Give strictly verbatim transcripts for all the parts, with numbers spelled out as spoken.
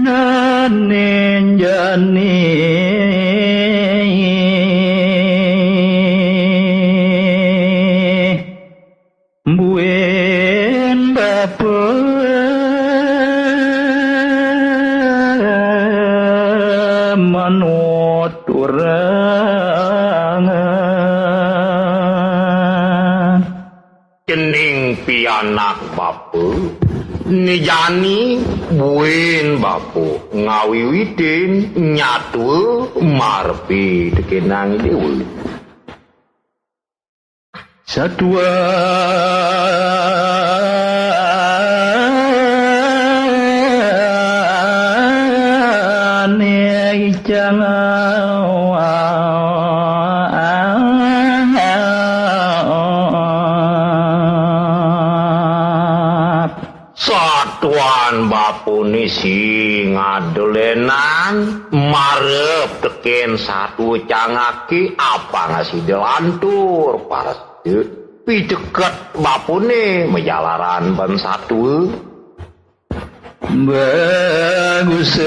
Naning jani buin bapa manuturangan. Cening pianak bapa, ni jani buin bapa ngawiwitin nyatua marepi tekenang Dewa. Satua ane icang Satuan bapune sing adolenan marep teken satua cangake apang sida lantur parasida piteket bapune majalaran ban satua. Bagusan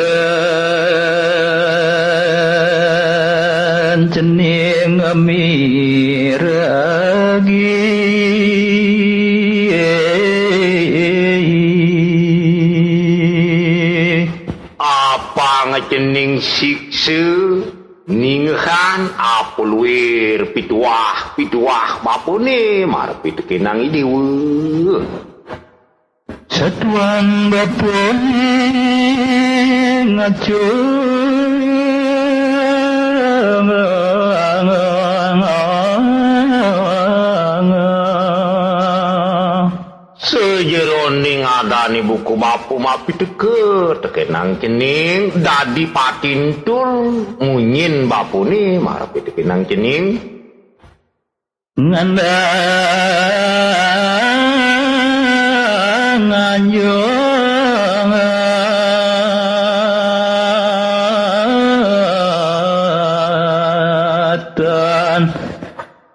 cening miragi apang cening siksa ninghan apa luir pituah-pituah bapune marep pitekenang idewa. Satuan bapune ngacung sajeroning adane buku bapa mapiteka tekenang cening dadi patintul munyin bapune marep pitekenang cening. Ngandang nganjung atan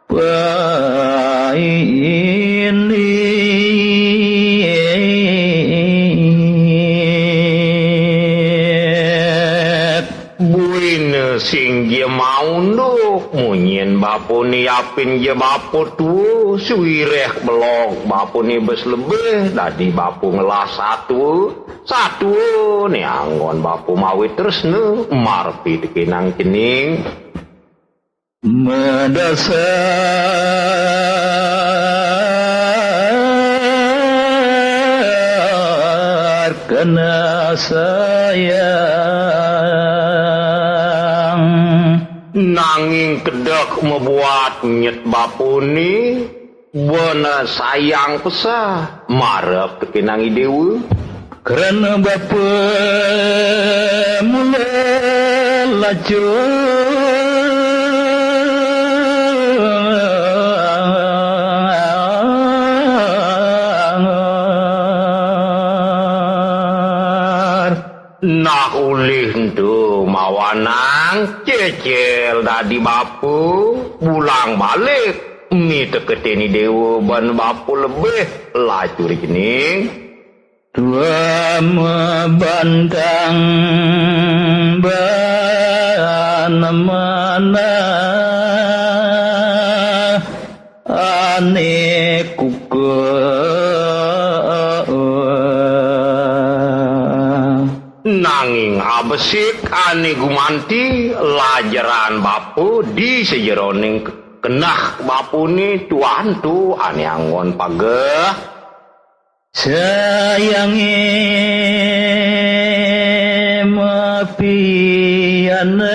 paini. Buin sing ja maunduk, munyin bapune yapin ja bapa tua, suwireh belog bapune bes lebih, dadi bapa ngelah satua, satua ne anggon bapa mawi tresna, marpi tekenang cening. Madasar kana sayang. Nanging kedek mabuat nyet bapune, bana sayang pesah, marep tekenang idewa. Krana bapa mula lacur. Nah, ulih ento mawanang cecel dadi bapa, bulang balik miteketin idewa ban bapa lebih lacur cening. Tua mabantang ban manah ane kuka. Nanging abesik ane gumanti lajeran bapa di sajeroning keneh bapune tuan tu ane anggon pageh. Sayange mapi anak.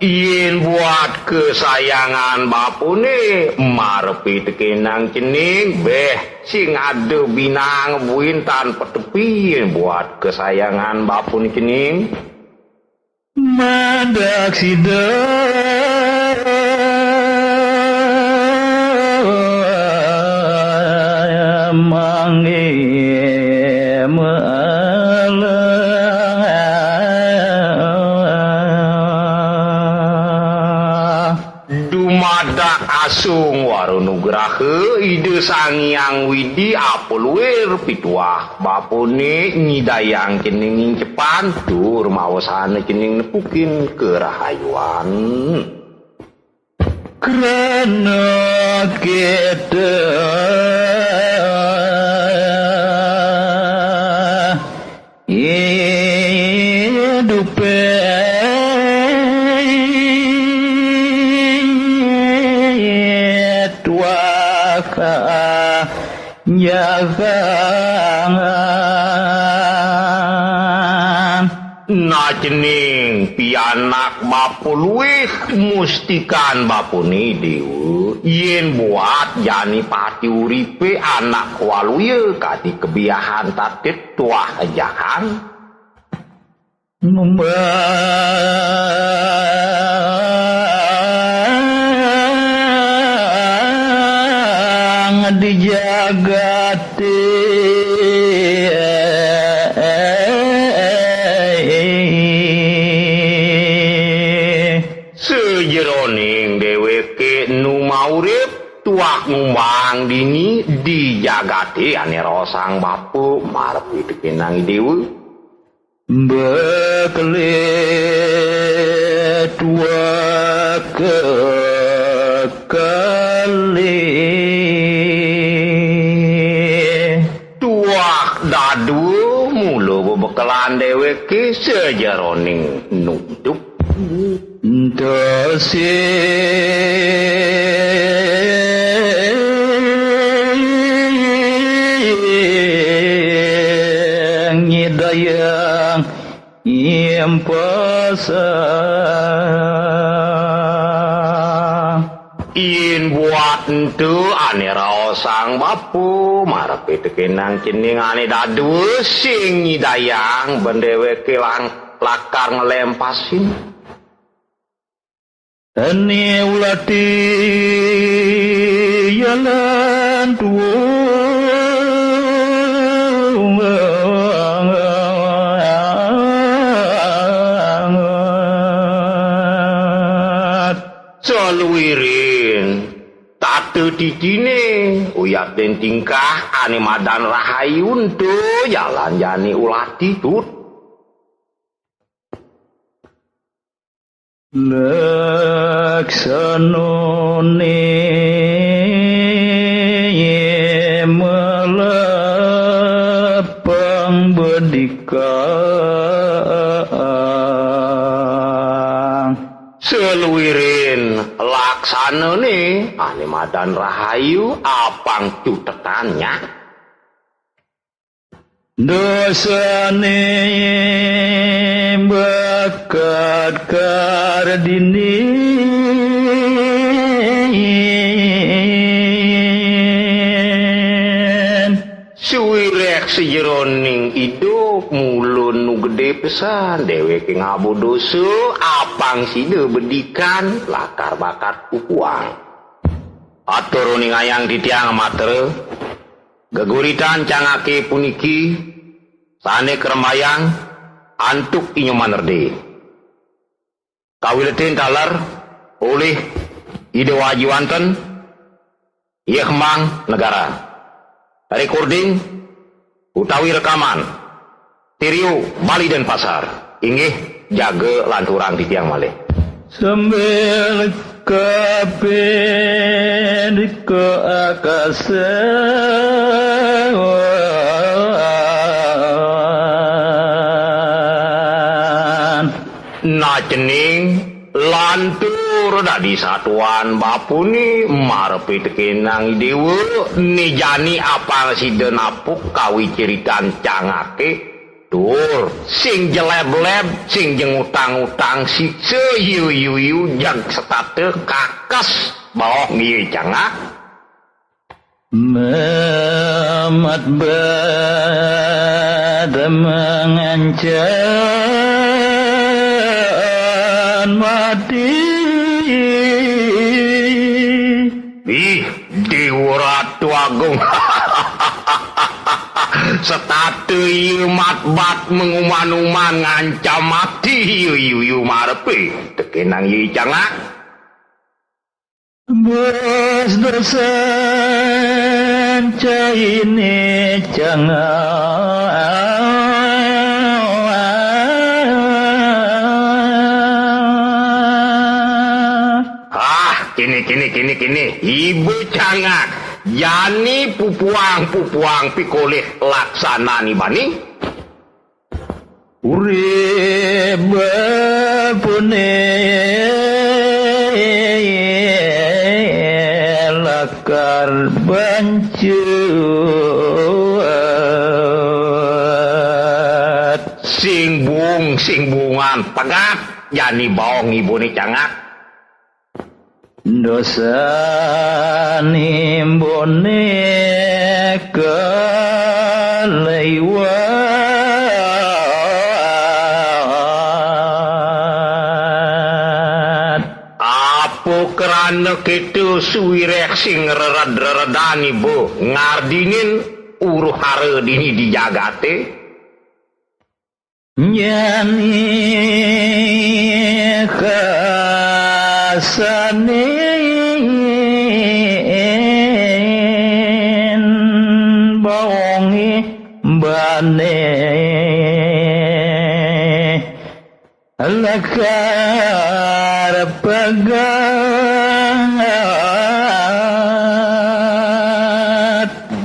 Yen buat kesayangan bapune, marepi tekenang cening, beh, sing ada binang buin tan petepi yen buat kesayangan bapune cening. Madak sida mangge malah. Dumadak Sung wara nugraha Ida Sang Hyang Widi apa luir pituah bapané nyidayang cening ngincepan tur mawasana cening nepukin karahayuan. Krana kita idupé tuah jagangan. Nacening pianak bapa luih mustikan bapané déwa, yén buat jani pati uripé anak waluya kadi kebiahan tatit tuah jahan. Numbang di jagaté sajeroning déwéké nu maurip tuah ngumbang dini di jagaté ané raosang bapa marep pitekénang I Déwa. Bekelé tuah kekelé. Tuah dadua mula bebekelan déwéké sajeroning nutup. Ento sing nyidayang impasa. Yén buat ento ané raosang bapa, marep pitekénang cening ané dadua sing nyidayang ben déwéké lang-, lakar nglempasin. Eni ulati jalan tuwungat. Saluirin tata titiné, uyat dén tingkah ané madan rahayu ento jalan jani ulati, Tut. Laksanané malepeng bedikan. Saluirin laksanané ané madan rahayu apang cutetan nyak. Dosané bakat kardinin. Suwiréh sajeroning idup mula nu gedé pesan déwéké ngaba dosa, apang sida bedikan lakar bakat kukuang. Atur uningayang titiang matra. Geguritan cangaké puniki sané karembayang antuk I Nyoman Erdé. Kawiletin taler olih Ida Waji Wanten, Yeh Kembang Negara. Recording utawi rekaman Stereo Bali Denpasar. Inggih, jaga lanturang titiang malih. Sambil kapit ke akasan. Nah, cening lantur dadi satuan bapané marep pitekénang I Déwa, né jani apang sida napuk kawiciritan cangaké, tur sing jeleb-leb, sing jengutang-utang, siksa yu-yu-yu, jag setata kakes baok ngiyu cangak. Memat bad mengancam mati. Ih, Déwa Ratu Agung. Setata iya matbat menguman-uman ngancam mati iya yuyu marepe. Tekenang iya cangak. Bos dosan caine cangak. Ah, kini, kini, kini, kini. Ibu cangak. Jani pupuang-pupuang pikolih laksana ni bani. Urip bapune lakar bancut. Sing bung, sing bungan, pegat, jani baong ibune cangak. Dosa nimbone kaliwat. Apa krana kita suwireh sing rered-reredan iba ngardinin uruh hara dini di jagate? Nyani kasanin baongi bane lakar pegat.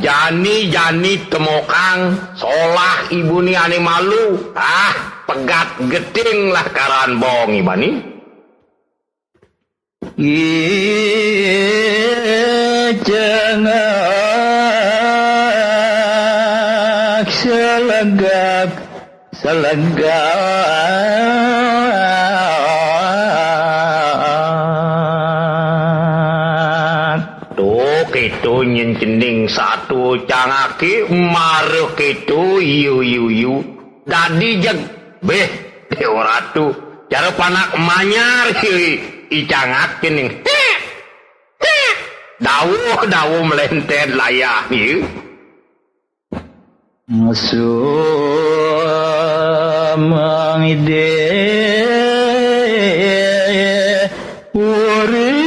Jani-jani temokang solah ibune ane malu. Ah, pegat geting lah karan bong ibani. Icangak selegak, selegak. Tuh, keto nyen cening satu cangake, maruh keto, yu, yu, yu. Dadi jeg, beh, Dewa Ratu. Cara panak manyar, yu, icangak cening. Heh, heh. Dawuh, dawuh melentet layah, yu. Sumangide urip.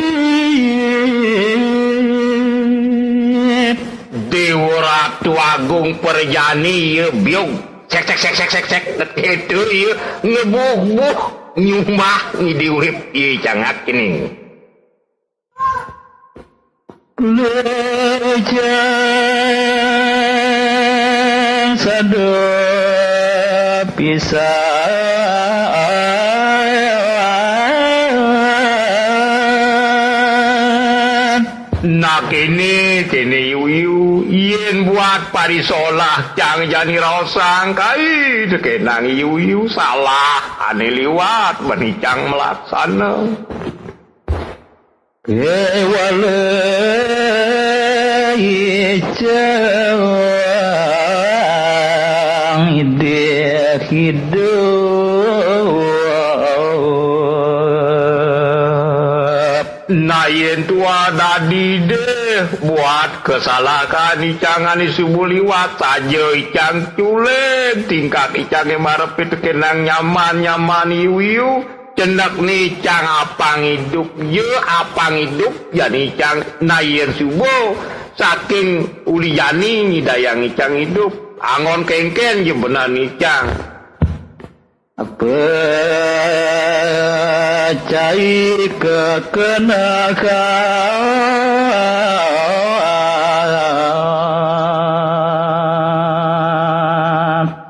Dewa Ratu Agung Perjani, ya, biug. Sek, sek, sek, sek, sek, sek. Itu, ya, ngebuh-buh, nyumbah, ngidi urip, ya, cangak ini. Lejang sada pisan. Nah, kene, kene, yu, yu, yen buat parisolah cang jani raosang kai, tekenang, yu, yu, salah ane liwat, bani cang melaksana. Kewala icang idih hidup. Nah, yen tua dadi deh buat kesalahan icang ane subuh liwat saja icang culen tingkah icange marepe tekenang nyaman-nyaman iu-iu. Cendak ni cang apang idup, ya apang idup, jani cang nayen suba saking uli jani nyidayang icang idup. Anggon kengken je benar ni cang. Apa cai kekenakan.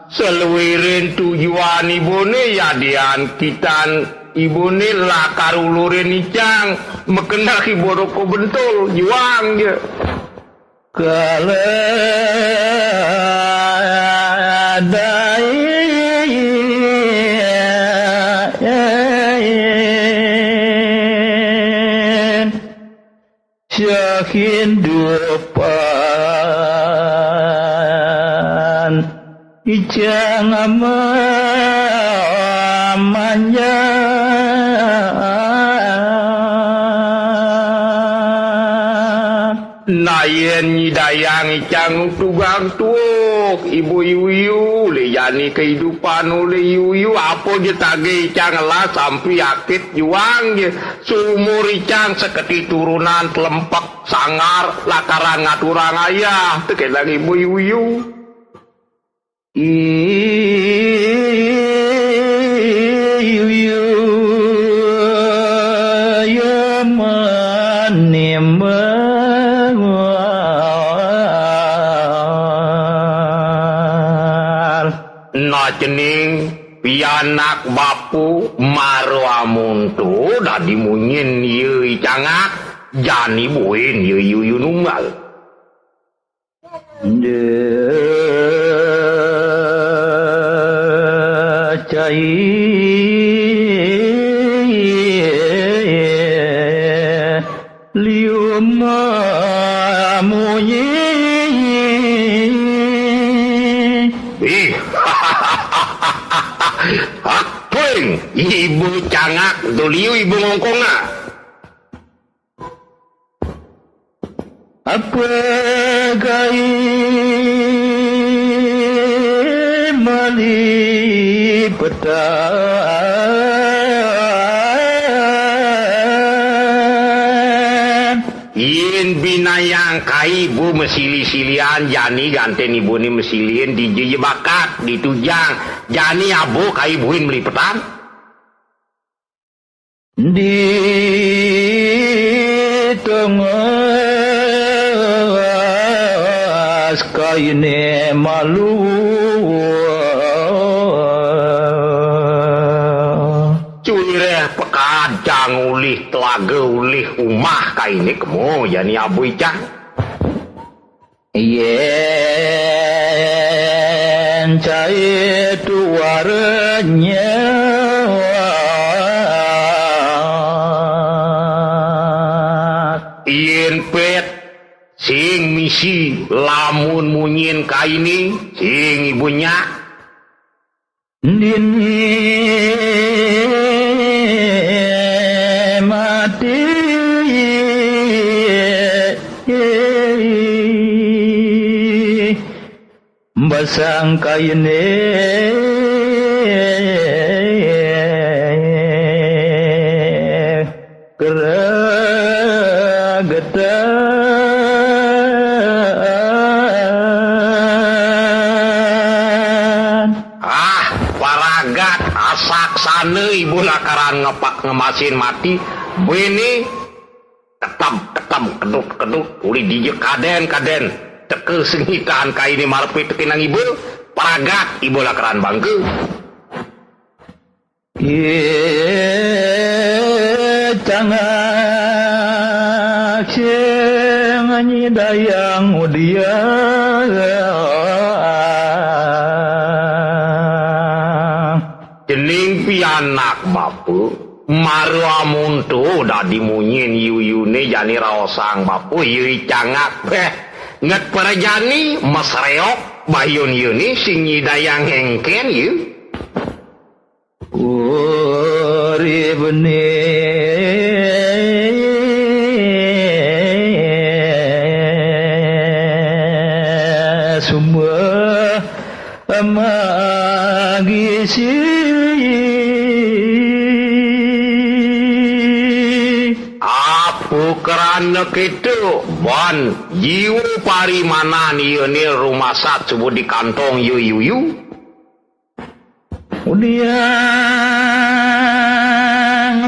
Saluiring tujuan ibune yadian kitan ibune lakar ulurin icang, makeneh ibu roko bentul, juang je. Kala dai sahindupan ijang manjang. Nayen nyidayang icang tugang tua. Ibu yuyu, le jani kehidupan ule yuyu, apa je tage icang ngelah sampi akit juang je. Seumur icang seketi turunan telempek sangar, lakaran ngaturang ayah, tekelang ibu yuyu. Yuyu, ya manimbang. Nah, cening pianak bapa mara amonto dadi munyin ya icangak, jani buin ya yuyu nunggal. Nde cai liu mamunyi. Ih, hak peng, ibu cangak, tu liu ibu ngongkong nak. Apa gai mali petang? Yen binayang kai bu mesili-silian, jani ganten ibune mesilin, dija je bakat, ditujang, jani abu kai buin meli petang. Di tengah kaine malu. Cuireh pekadang ulih telaga ulih umah kaine kemo jani abu icang. Yen cai tuaranya. Yen pet sing misi lamun munyin kaini sing ibu nyak. Dini mati basang kaine keregetan. Ah, paragat asaksana ibu lakaran ngepak ngemasin mati. Bene ketem, ketem, kedut, kedut, uli dija kaden, kaden. Teka sengitan kaine marepit tekinang ibu, paragat ibu lakaran bangke. Ye cangak sing nyidayang udiang. Cening pianak bapa, mara amonto dadi munyin yuyune jani raosang bapa, ye icangak beh. Nget parajani mesreok bayun yune sing nyidayang engken ye. Uripne sumba magisi. Apa krana keto, ban jiwa parimanan iyane rumasat suba di kantong yu yuyu. Udiang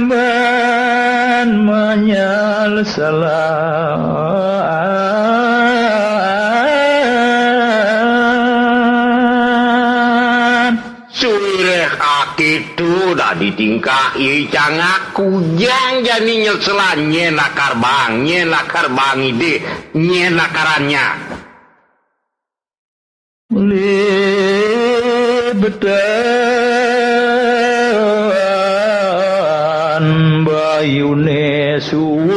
ban manyeselan. Suireh akitu dadi tingkah icangak kujang jani nyeselan nyen lakar bang, nyen lakar bang ide, nyen lakarannya. Libetan bayune suwung.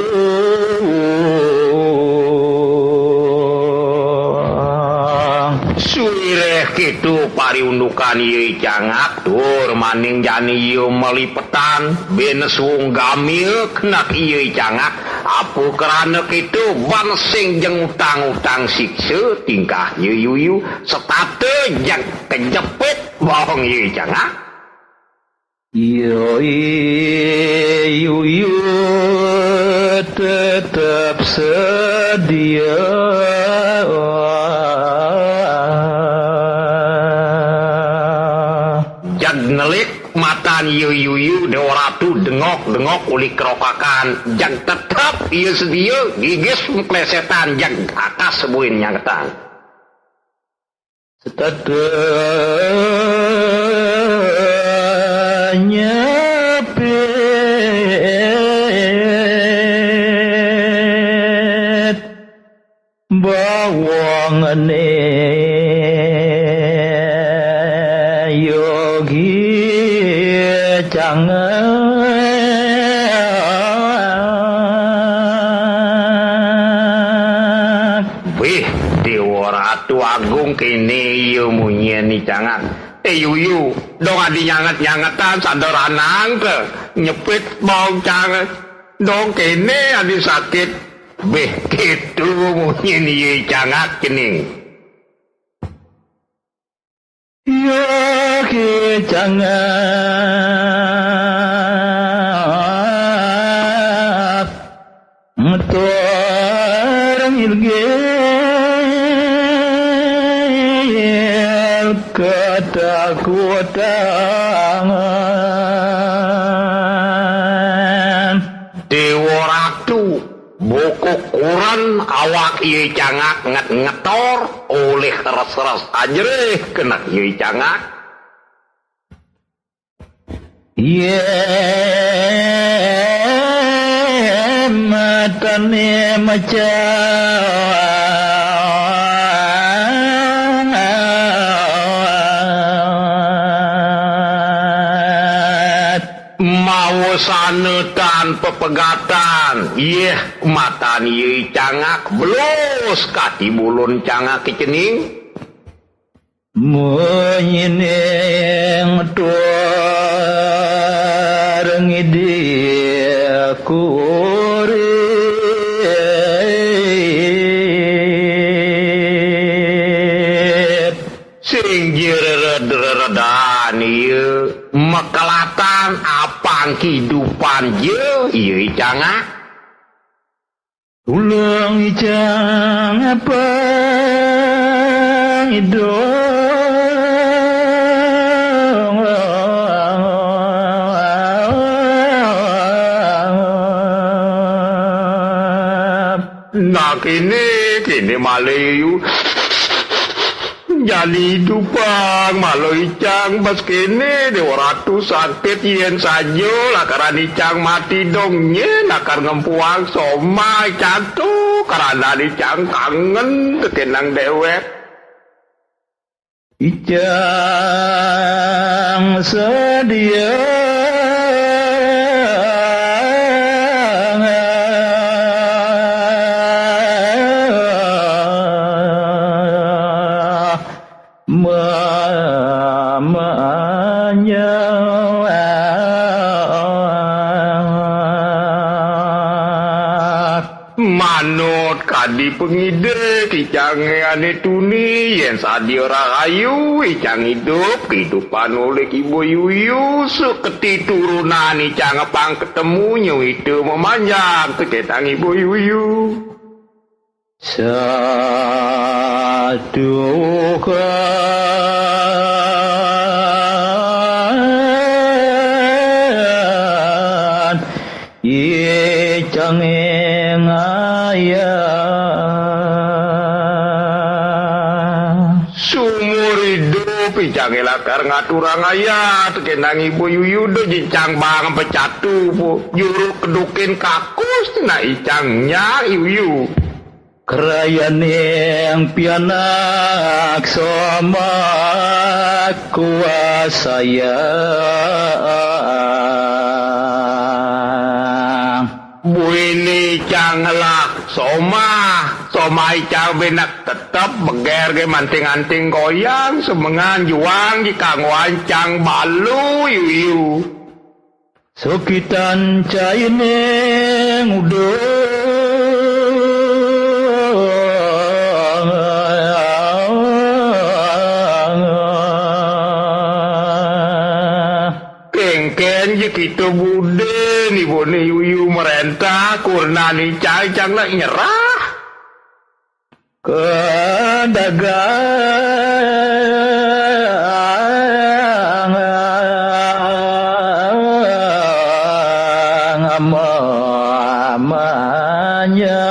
Suwireh keto pariundukan iya icangak, tur maning jani iya malipetan, ben suwung gamil kenak iya icangak, Apa krana kéto, ban sing jeng utang-utang siksa tingkah Yé Yuyu, setata jeng kejepit bong Yé Cangak. Yé Yuyu tetep sedia. Jag nelik matan Yé Yuyu, Déwa Ratu dengok-dengok uli kerokakan, jag tetep ia sedia, gigis meklesetan, jag akas buin nyangetan. Setata nyepit bawangné Yogi Cangak. Wih, Déwa Ratu Agung, kéné ia munyin Cangak. Eh, Yuyu, dong adi nyanget-nyangetan, sada ranang té nyepit bong Cangak. Dong kéné adi sakit. Béh, kéto munyin Yé Cangak cening. Yé Cangak ngetor ngilgil ketakutan. Déwa Ratu, bokok kuren awak Yé Cangak nget-ngetor, olih res-res ajerih kenek Yé Cangak. Yé matané mecat. Mawasana tan pepegatan, yéh matan Yé Cangak belus kati bulun Cangak kecening. Munyining tuar ngidih kurit. Sing jirered-reredan iya, mekelatan apang kehidupan ja, iya icangak. Tulung icang apang idung. Nah, kene, kene malih yu. Jani idupang, malu icang, bas kene, Dewa Ratu sakit yen saja, lakaran icang mati dong, nyen lakar ngempuang somah icang tu, karanan icang kangen tekenang dewek. Icang sedia. Memanjang. Manut kadi pangidih, icange ane tuni, yen sadia rahayu, icang idup, kehidupan olih Ibu Yuyu, suketi turunan icang pang ketemu, nyuwita memanjang, teketang Ibu Yuyu. Satukan icange ngayah. Sumur idup icange lakar ngaturang ayah, tekenang Ibu Yuyu do jincang bang pecatu, juruk kedukin kakus, nak icang nyah Yuyu. Krayaning pianak somak kuasayang. Buin icang ngelah somah, somah icang benak tetep beger ge manting-anting goyang, semengan juang di kanggoan cang balu yuyu. Sukitan caining uduh. Kita budi ni buni yuyu merentah kurna ni cai cang nak nyerah. Kedagang mamanya.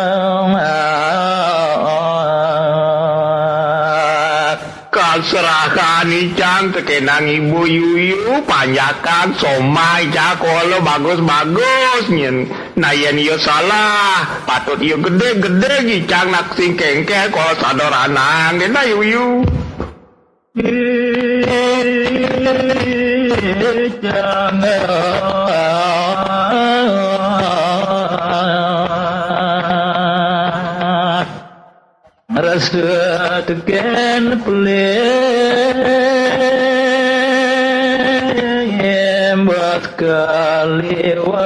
Kaserahan icang tekenang ibu yuyu, panjakan somai icang kala bagus-bagus nyen. Nah, yen iya salah, patut iya gede-gede icang nak sing kengkeh kala sadoranang, kena yuyu. Icang. Rasa teken pelih bat kaliwat.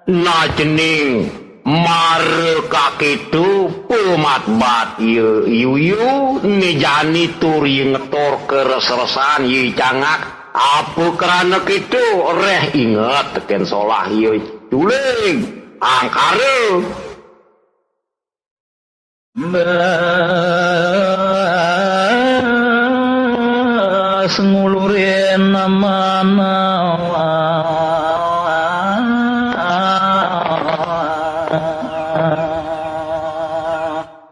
Nah, cening mara kakitu pematbat ya yuyu, ni jani tur ya ngetor keres-resan ya cangak. Apa kerana kitu reh inget teken solah ya culing angkara. Mbas ngulurin amanah.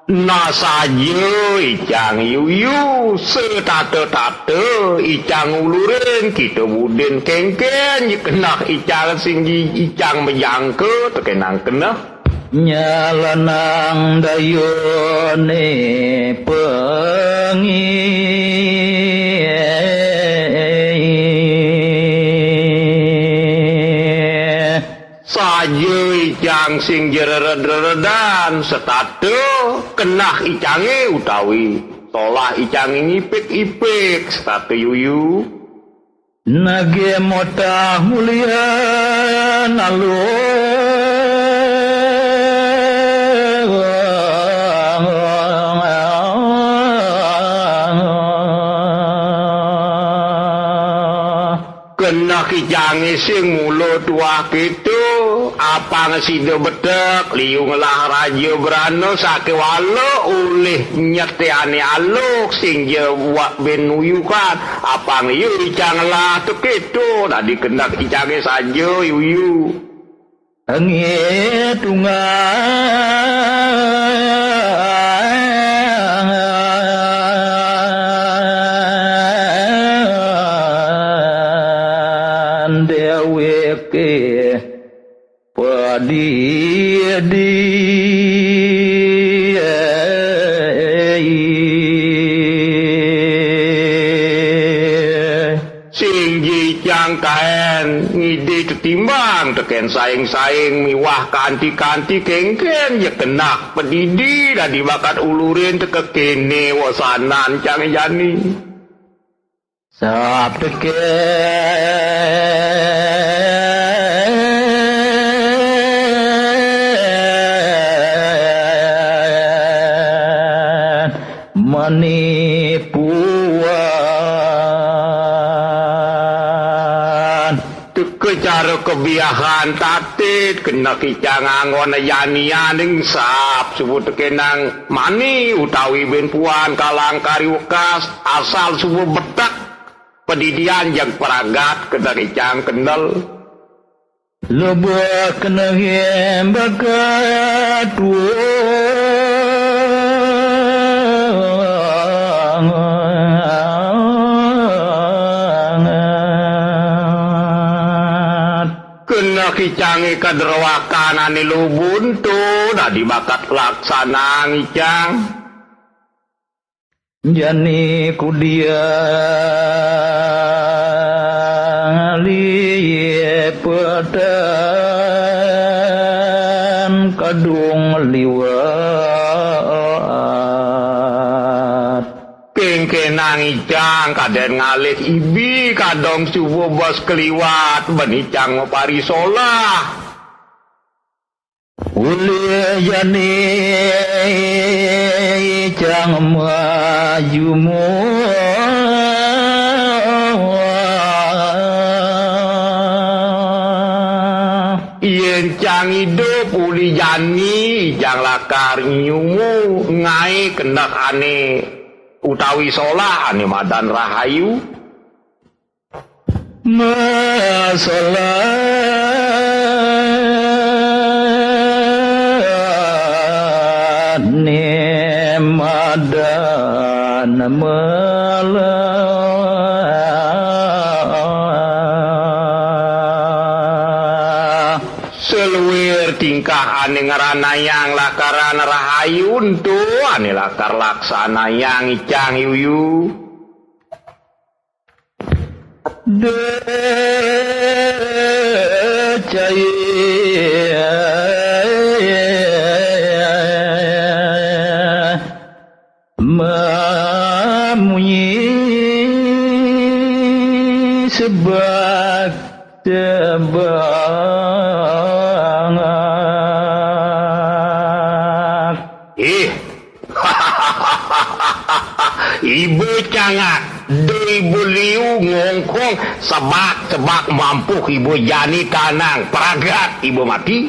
Nah, saja icang yuyu, setata-tata icang ulurin, kita budin kengken, kenah icang singgi, icang mejangka, tekenang kenah. Nyalanang dayune pengi. Saja icang sing jerered-reredan setata kenah icange utawi solah icange ngipik-ipik setata yuyu. Nage motah mulia nalu. Keneh icange sing mula tuah keto, apang sida betek liu ngelah raja brana sakewala ulih nyetiane aluk sing ja wa-, ben nuyukan, apang liu icang ngelah teketo, dadi keneh icange saja yuyu. Ngitungan deweke padidi. Sing ja icang kaen ngidi tetimbang teken saing-saing miwah kanti-kanti kengken ya keneh padidi dadi bakat ulurin teka kene wesanan cang jani. Sap teken manipuan. Teka cara kebiahan tatit, keneh icang anggon janianing sap suba tekenang mani utawi ben puan kalangkari wekas, asal suba betek padidian jeg pragat keneh icang kendel. Lebah keneh bakat tuang. Keneh icange kadrewakan ane lubun to dadi bakat laksanang icang. Jani kudiang lipetan kadung liwat. Kengkenang icang kaden ngalih ibi kadung suba bes keliwat ben icang maparisolah. Uli jani cang majumu. Yén cang idup uli jani, cang lakar nyumu ngaé kendak ané utawi solah ané madan rahayu. Masolahné madan melah. Saluir tingkah ané ngranayang lakaran rahayu ento ané lakar laksanayang icang yuyu. Décai mamunyi sebak-sebak. Ih, iba cangak, da iba liu ngongkong, sebak-sebak mampuh iba jani tanang, pragat iba mati.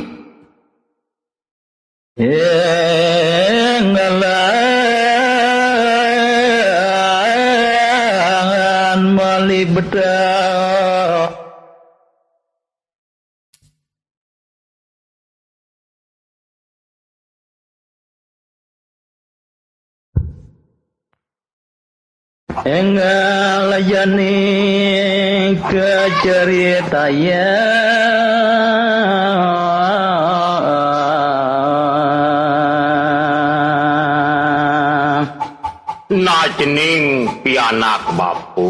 Enggalan malih bedak. Enggal jani kacaritayang. Nah, cening pianak bapa,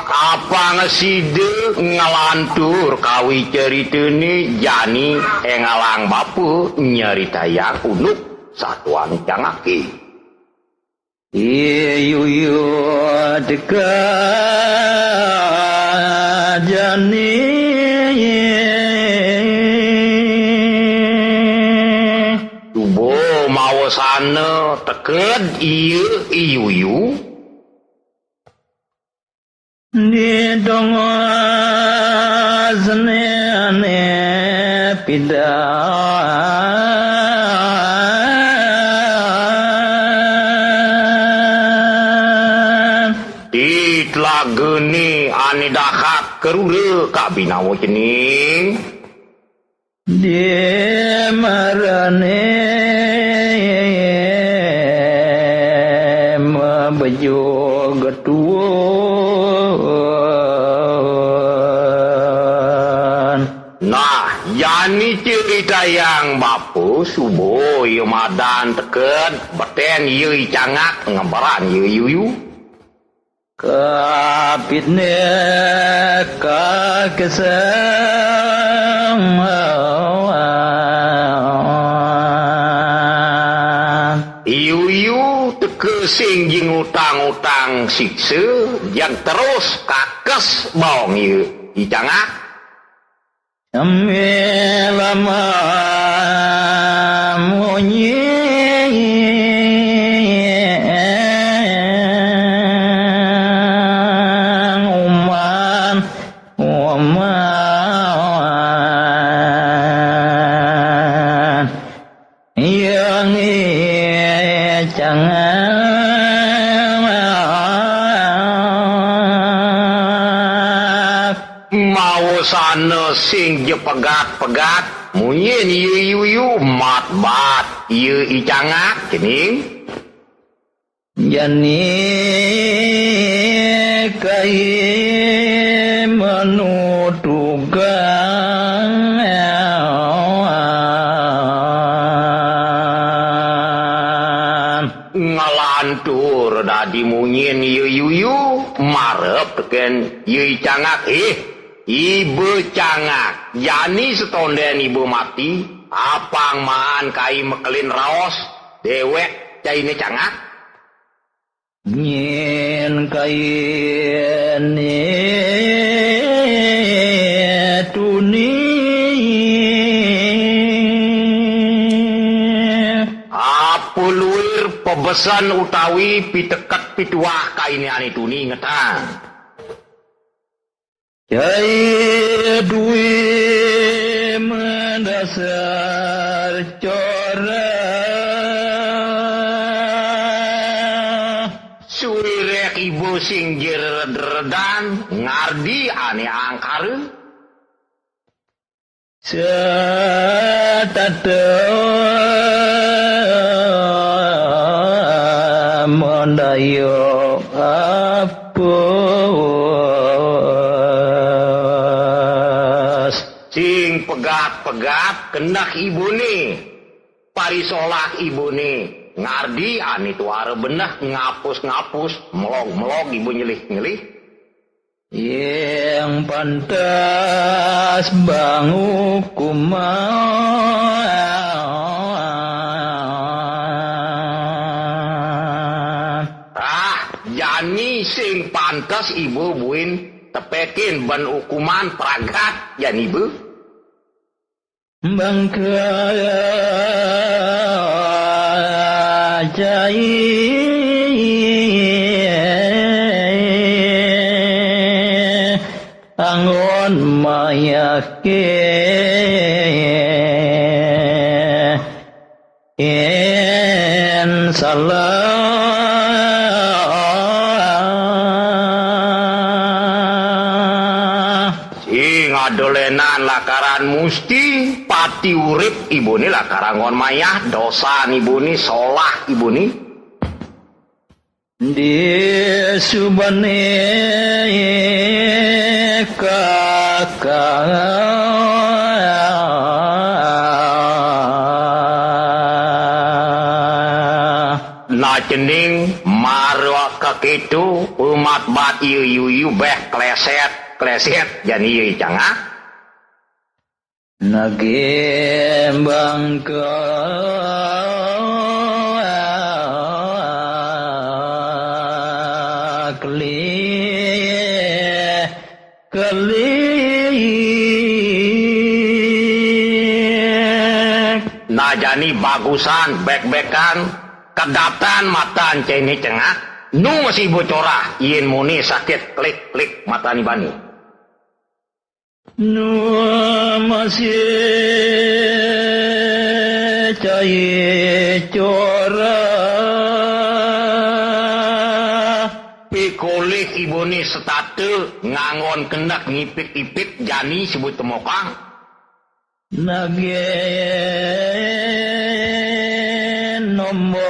apang sida nglantur kawicaritané jani enggalang bapa nyaritayang unduk satuan cangak. Iyuyu teka jani. Suba mawasana teked iya iyuyu. Di tengah senene pidan. Di telagane ane dahak kerura kabinawa cening. Di marane mabejo getuan. Nah, jani ceritayang bapa suba iya madan teked beten iya icangak ngeberan iya yuyu. Kapitne kakesang. Iyu-iyu teka sing jingutang-utang siksa, jang terus kakes baong iya icangak. Ambil lama munyi uman, uman. Yang icangak. Mawasana sing ja pegat-pegat, munyin iya yuyu mat-bat, iya icangak, cening. Jani kai manutugang. Nglantur dadi munyin iya yuyu, marep teken iya icangak. Ih, iba cangak, jani setonden iba mati, apang maan kai mekelin raos, dewek caine cangak. Nyen kaine tuni. Sen utawi piteket pituah kainé ané tuni ngetang. Cai dwi mendasar corah. Suwiréh iba sing jereredan ngardi ané angkara. Setata mandaya apus. Sing pegat-pegat keneh ibuné. Parisolah ibuné. Ngardi ané tuara beneh ngapus-ngapus, melog-melog ibu nyelih-nyelih. Yang pantas bang hukuman. Ah, jani sing pantes ibu buin tepekin ban hukuman pragat jani ibu. Bangka cai anggon mayake. In salah. Sing adolenan lakaran musti pati urip ibuné lakaran ngon mayah dosan ibuné solah ibuné. Di subane kakang. Najening mara kakéto, umat bat iya yuyu béh kleset, kleset, jani iya cangak. Naging bangka kelih, kelih. Nah, jani bagusan, bék-békan, kedatan matan cainé cengak, nu masih bocorah, yén muné sakit, klik-klik matan ibane. Nu masih cai corah. Pikolih ibuné setata nganggon kendak ngipit-ipit jani sebut temokang. Nagih nombor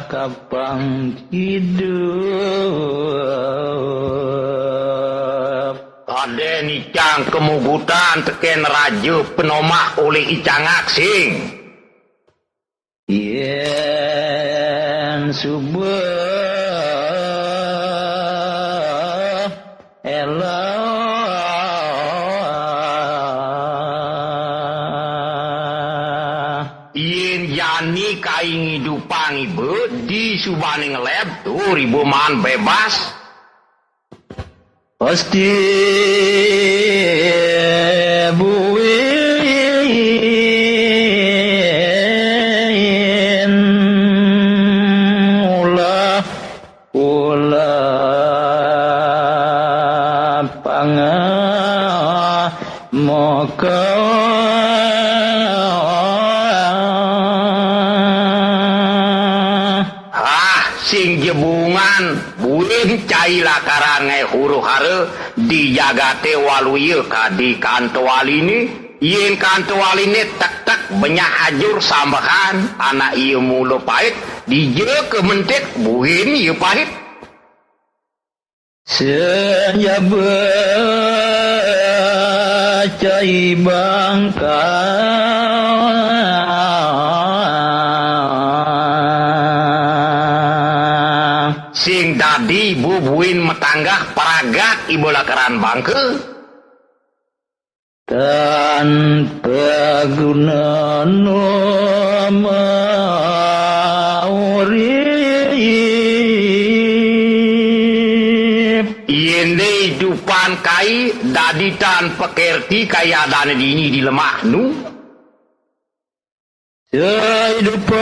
kapang hidup. Kadén icang kemugutan tekén raja penomah olih icangak sing. Yén suba elah. Yén jani kai ngidupang iba, di subane ngeleb, tur iba maan bebas. Pasti buin ulah, ulah pangah maka. Ah, sing jebungan, buin cai lakaran ngaé huru-hara di jagaté waluya kadi kantowaliné, yén kantowaliné tektek benyah ajur sambehan, anak iya mula pait, dija ka mentit buin iya pait. Senjaba cai bangka. Sing dadi bubuin matanggah paragat iba lakaran bangka. Tan paguna nu maurip. Yén dé idupan kai dadi tan pakerti kaya adané dini di lemah nu. Kehidupan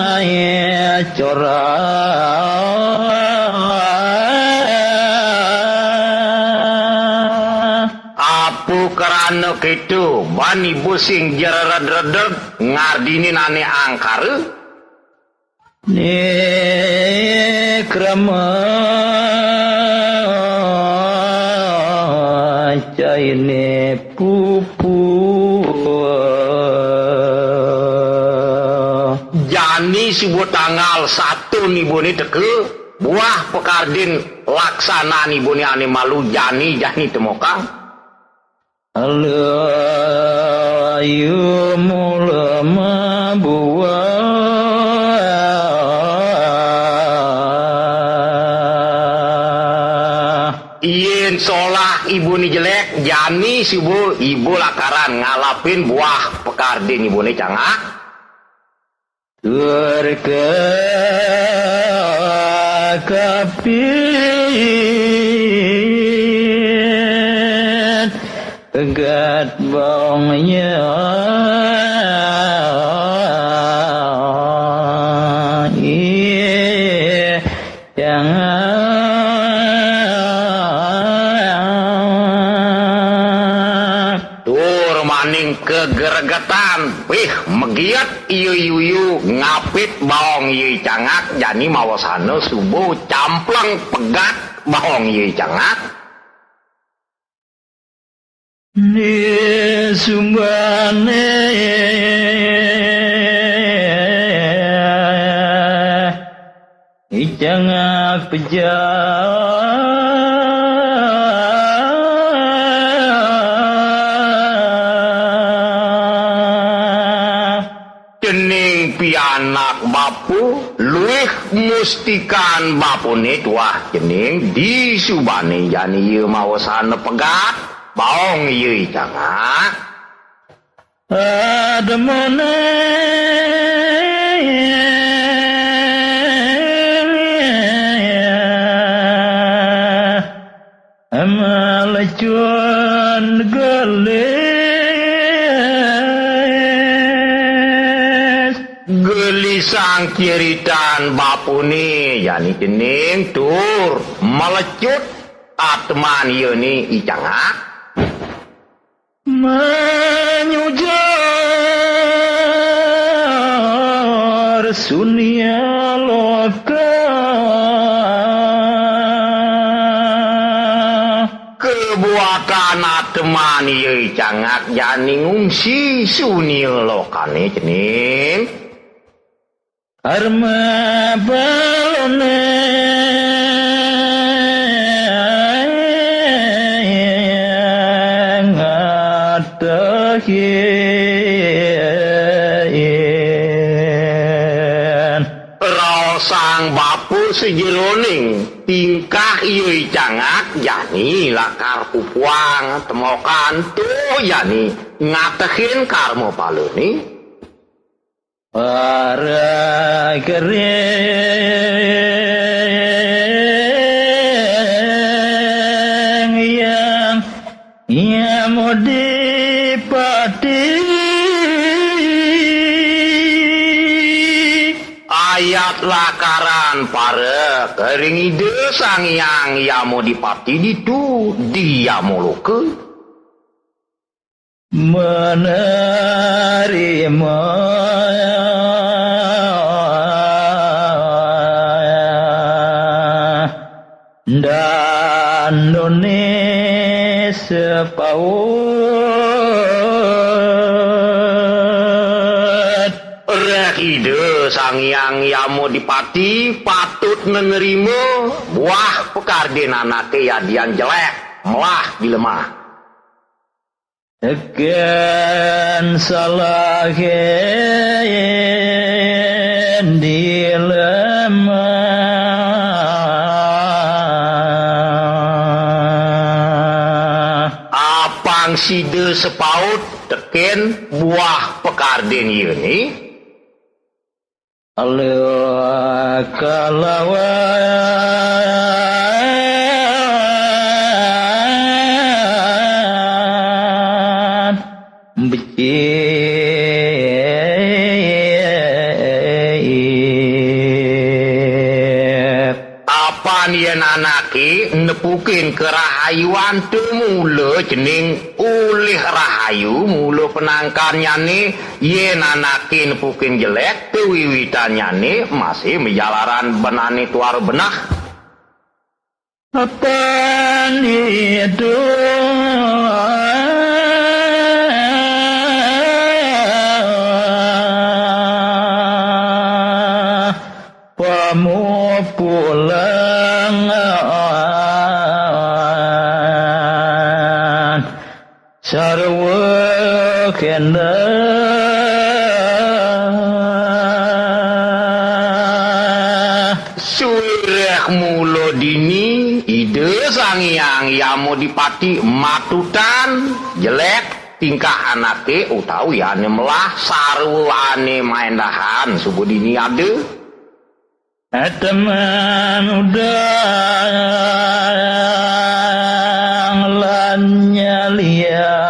ae corah. Apa krana keto, bani iba sing jrered-redeg ngardinin ane angkara? Ni krama caine pupu. Jani suba tanggal satu nibune teka, buah pakardin laksanan ibune ane malu jani, jani temokang. Ala ayu mula mabuah. Yen solah ibune jelek, jani suba iba lakaran ngalapin buah pakardin ibune cangak. Tur kakapit pegat bongnya. Jangan. Tur maning kagregetan, pih megiat iya yuyu ngapit baong iya cangak, jani mawasana suba campleng pegat baong iya cangak. Ni sumbane icangak pejah. Cening pianak bapa, luih mustikan bapane tuah cening, disubane jani iya mawasana pegat, baong iya icangak. Admane Malecun gelis. Gelisang ciritan bapune, jani cening tur malecut atman iyane icangak. Manyujur sunia loka. Kebuatan ateman iya icangak jani ngungsi sunia lokane cening. Karma balone ngatahin. Raosang bapa sajeroning tingkah iya icangak jani lakar pupuang temokan tuh jani ngatehin karma palane. Para kering yang Yamodipati. Ayat lakaran para kering Ida Sang Hyang Yamodipati ditu di Yamoloka. Menerima dandone sepaut. Reh Ida Sang Hyang Yamodipati patut nerima buah pakardin anake yadian jelek, melah dilemah. Teken salahin dilemah. Apang sida sepaut teken buah pakardin iyane? Ala kalawan becik. Yén anaké nepukin kerahayuan, tumula cening ulih rahayu, mula penangkannyané, yén anaké nepukin jelék, kawiwitannyané masih majalaran benané tuara benah. Apan itu pamupulengan sarwa kendah. Suwireh mula dini Ida Sang Hyang Yamadipati matutan jelék tingkah anaké utawi ané melah sarwa ané maéndahan suba dini ada. Ateman udang lan nyalian.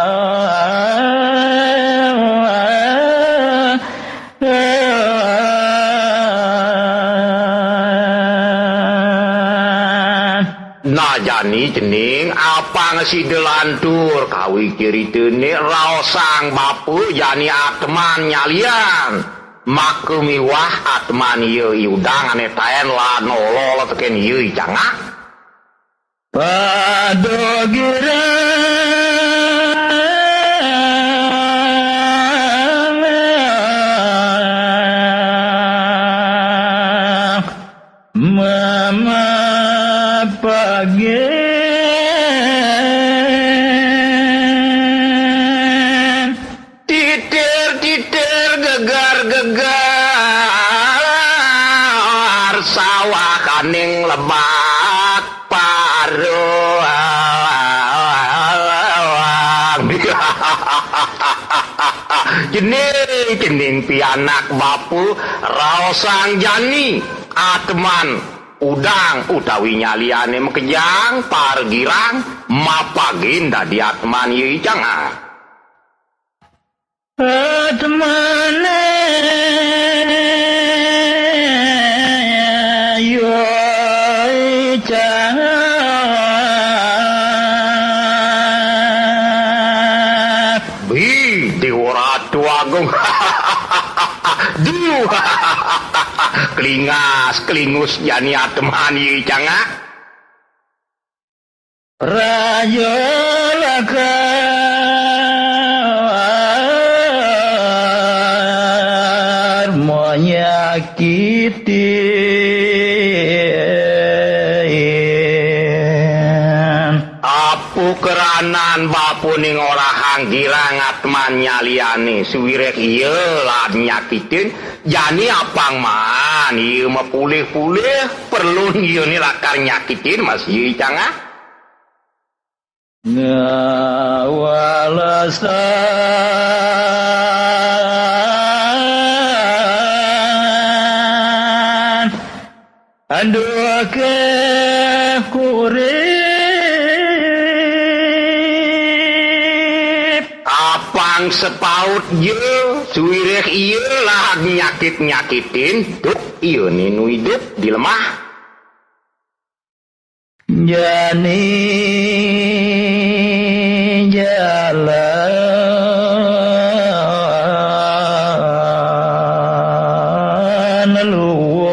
Nah, jani cening apang sida lantur kawi ceritané raosang bapa jani ateman nyalian. Maka miwah ateman ia I Udang ané taén lan nolol tekén ia I Cangak. Pada girang mama pagi. Titir-titir gegar-gegar sawah kaning lebak paruang. Cening, cening pianak bapa raosang jani ateman udang utawi nyaliané makejang pargirang mapagin dadi ateman ia I Cangak. Atmané yoi cangak. Bi, Déwa Ratu Agung. Diu. Kelingas, kelingus jani ateman ia I Cangak. Raja lakar manyakitin. Apa keranan bapa ning orahang girang ateman nyaliané, suwireh ia lan nyakitin, jani apang maan ia mapulih-pulih, perlun ia né lakar nyakitin masih I Cangak. Ngawalesan anduké kurip. Apang sepaut ja, suwireh ia lah nyakit-nyakitin, duk ia né nu idup di lemah. Jani jalan luwung.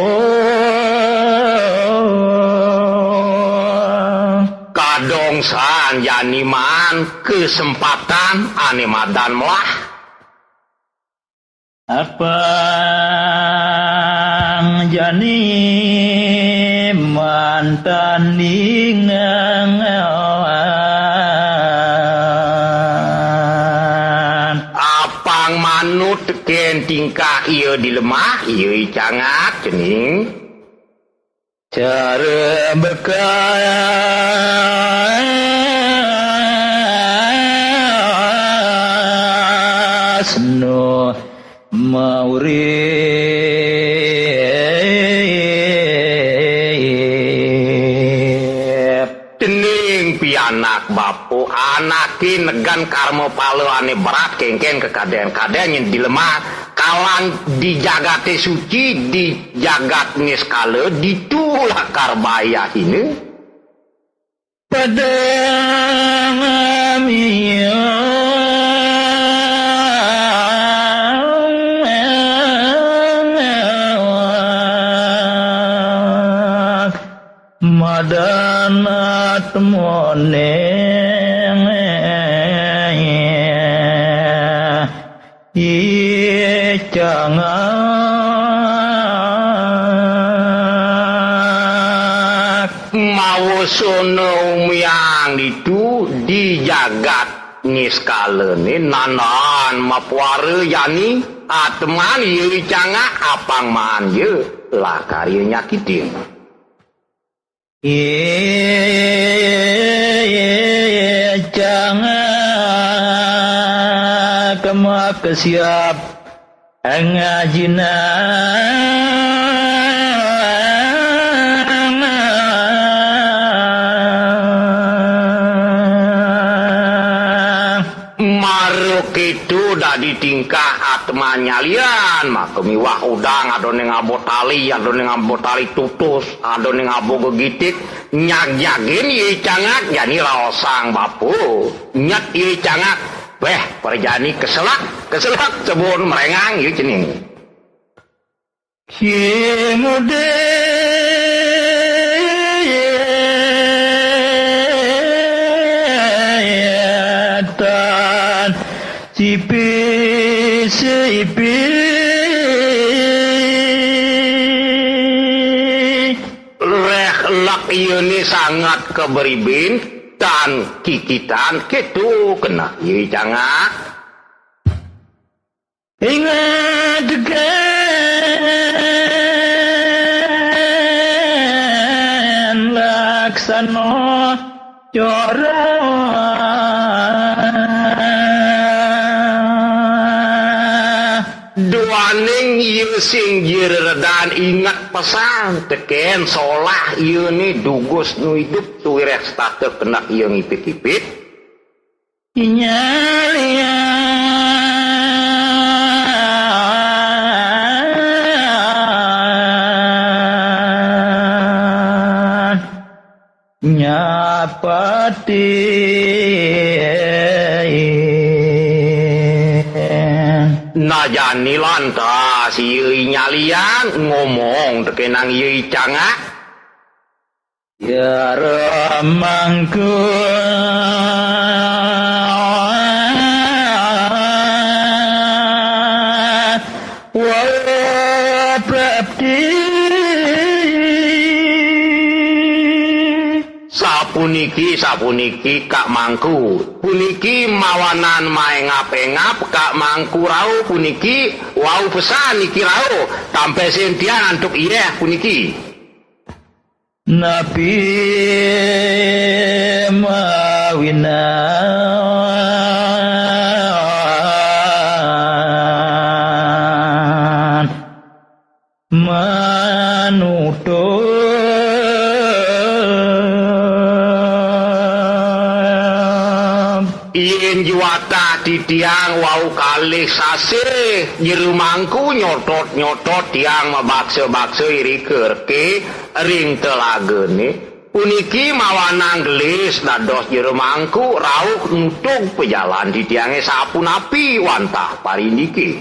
Kadongsan jani maan kesempatan ané madan melah. Apang jani mantandingan. Apang manut tekén tingkah ia di lemah, ia I Cangak cening. Cara bekas nu maurip. Cening pianak bapa, anaké negan karma pala ané berat, kénkén kakadén-kadén yén di lemah kalang di jagaté suci, di jagat niskala, ditu lakar bayahina. Padang madan atmone Icangak mawa sona umiang ditu di jagat niskalane nandan mapuara jani atman iya Icangak apang maan ya lakar iya nyakitin. Icangak makesiab ngajina. Mara keto dadi tingkah atman nyalian, maka miwah udang adané ngaba tali, adané ngaba tali tutus, adané ngaba gegitik, nyagjagin Icangak jani raosang bapa. Nyet Icangak, béh, prajani keselak, keselak sebun mrengang ya cening. Kimuditan sipi-sipi. Réh lek iyané sanget kaberibin, tan kikitan, kéto keneh Icangak. Inget tekén laksana cara. Duaning iya sing jereredan inget pesan tekén solah iyané dugus nu idup suwiréh setata keneh iya ngipit-ipit. Nyalian nyapati. Nah, jani lantas iya nyalian ngomong tekénang iya Icangak. Jero mangku wa prapti. Sapuniki, sapuniki, Kak Mangku. Puniki mawanan maengap-engap, Kak Mangku rauh puniki, wau pesan niki rauh, tampesin tiang antuk iyéh puniki. Napi mawinan manutup. Yén juwatah titiang wau kalih sasih Jero Mangku nyotot-nyotot tiang mabaksa-baksa irika reke ring telagané. Puniki mawanang gelis dados Jero Mangku rauh nutug pajalan titiangé sapunapi wantah parindiké.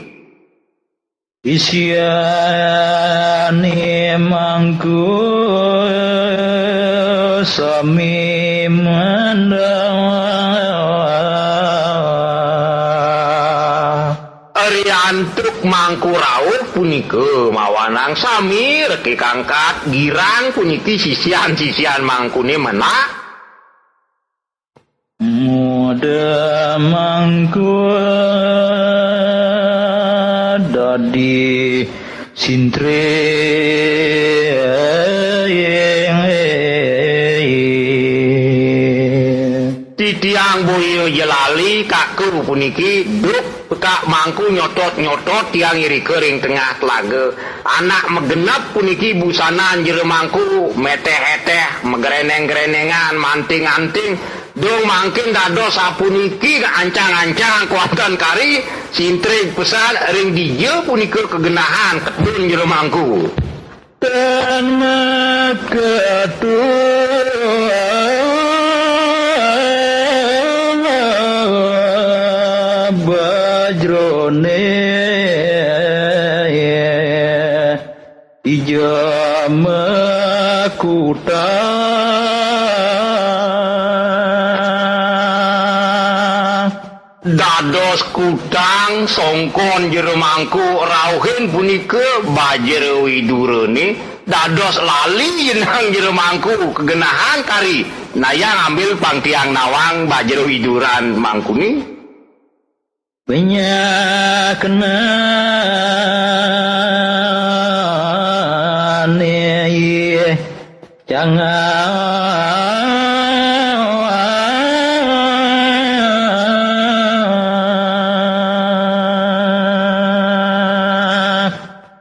Isiané Mangku sami mandawah. Riantuk Mangku rauh punika mawanang sami reke kangkat girang puniki sisian-sisian Mangkuné menak. Muda Mangku dadi sintri. Titiang boya ja lali kaku puniki, duk Kak Mangku nyotot-nyotot tiang irika ring tengah telaga. Anak magenep puniki busanan Jero Mangku, meteh-eteh, magreneng-grenengan, manting-anting. Dong mangkin dados sapuniki ancang-ancang kuanten kari, sintrig pesan ring dija punika kagenahan ketun Jero Mangku. Tan makatuh bajrone ija makutang. Dados kutang songkon jero mangku rauhin punika bajra widurane, dados lali jeneng jero mangku kegenahang kari nayang ambil pang tiang nawang bajra widuran mangkune. Penyakenane cangak.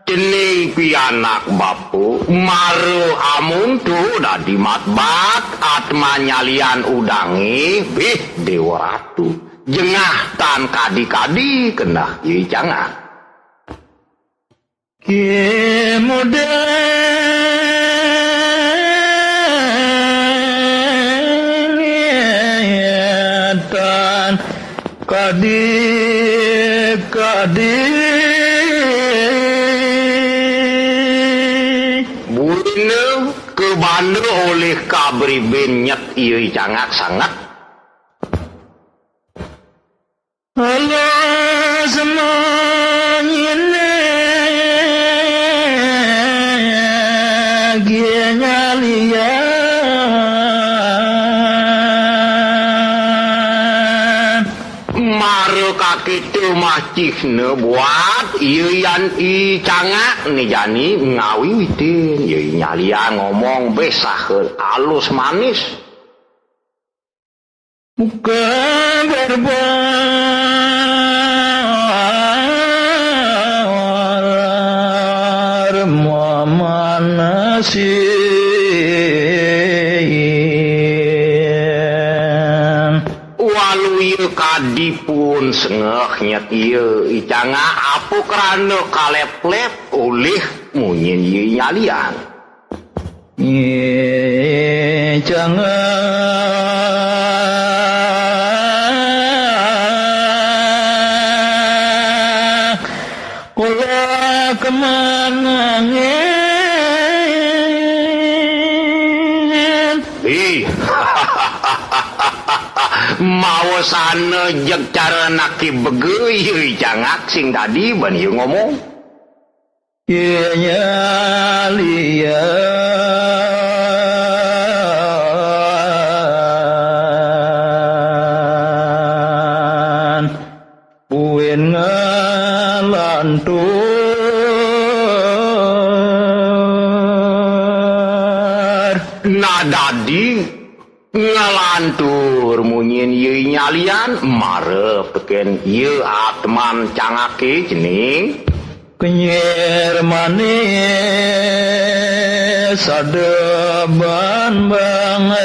Cening pianak bapa, mara amonto dadi matbat, atman nyalian udange, bih Dewa Ratu. Jengah tan kadi-kadi keneh i cangak. Kemudian tan kadi-kadi. Buina kabanda olih kabriben nyet ia i cangak sanget. Alas manyine gie nyalian. Mara kakita macihna buat ia yan i cangak ne jani ngawiwitin ia i nyalian ngomong beh saha alus manis. Muka berbar mamanasin. Waluya kadi pun sengeh nyet ia i cangak apa krana kaleplep olih munyin ia nyalian. Nyi cangak kula kemanangen. Ih. Mawasana jeg cara naki bege ia i cangak sing dadi ban ia ngomong. Kenyalian buin ngalantur. Nah dadi ngalantur munyin ia i nyalian, mara teken ia atman cangake cening. Kenyir manis sadeban bangan.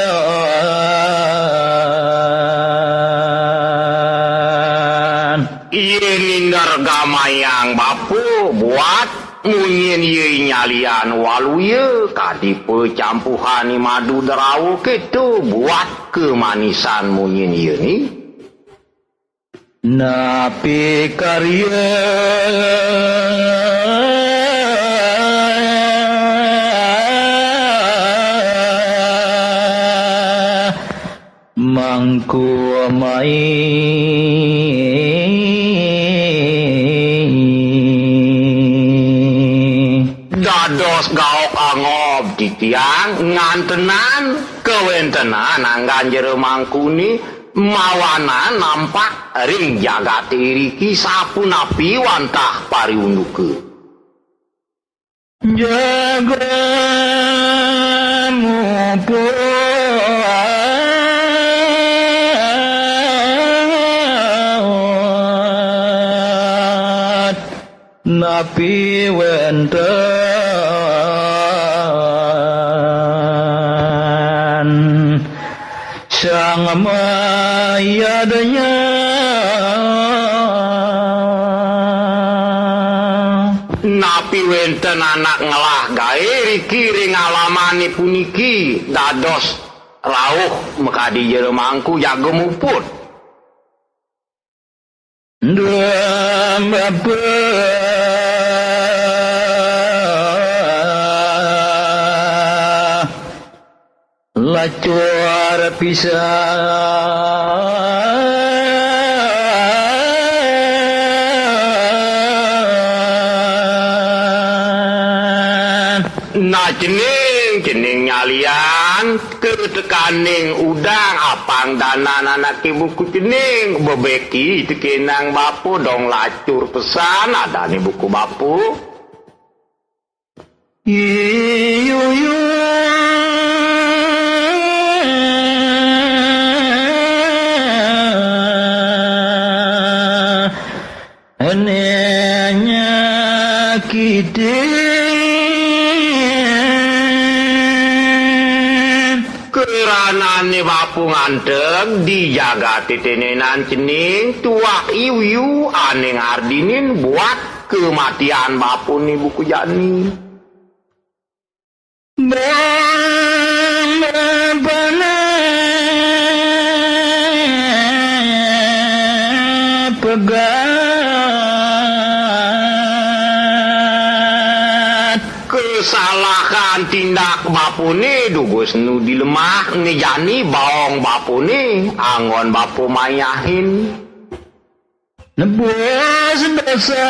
Ia nindar gamayang bapa buat munyin ia i nyalian waluya kadi pacampuhan i madu derawa keto buat kemanisan munyin ia ni. Napi karya mangku mai. Dados gaok angob titiang ngantenan kawentenan anggan jero mangkune mawanan nampak ring jagate iriki sapunapi wantah pariunduka. Jaga muput napi wenten sang mayadnya. Napi Wénten anak ngelah gaé riki ring alamané puniki, dados rauh makadi jero mangku jaga muput. Duh, Bapa. Lacur pisan. Nah, cening, cening nyalian, ketekaning udang apang danan anaké buku cening, bebeki tekénang bapa dong lacur pesan, adané buku bapa. Iyu, yu. Ene nyakitin. Keranané bapa nganteg di jagaté tenenan cening tuah iu-iu ané ngardinin buat kematian bapané buku jani. Bang bapana pegat. Kesalahan tindak bapané dugus nu dilemah né jani baong bapané anggon bapa mayahin. Nebus dosan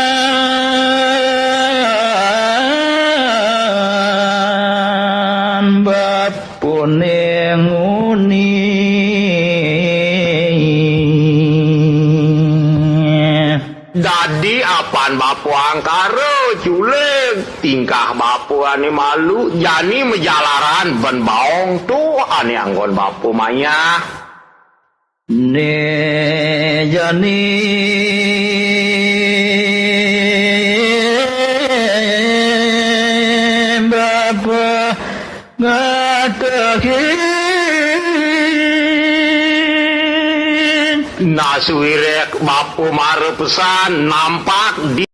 bapané nguni. Dadi apan bapa angkara culig, tingkah bapa ané malu, jani majalaran ben baong tuh ané anggon bapa mayah. Né jani bapa ngatehin. Nah, suwiréh bapa mara pesan nampak di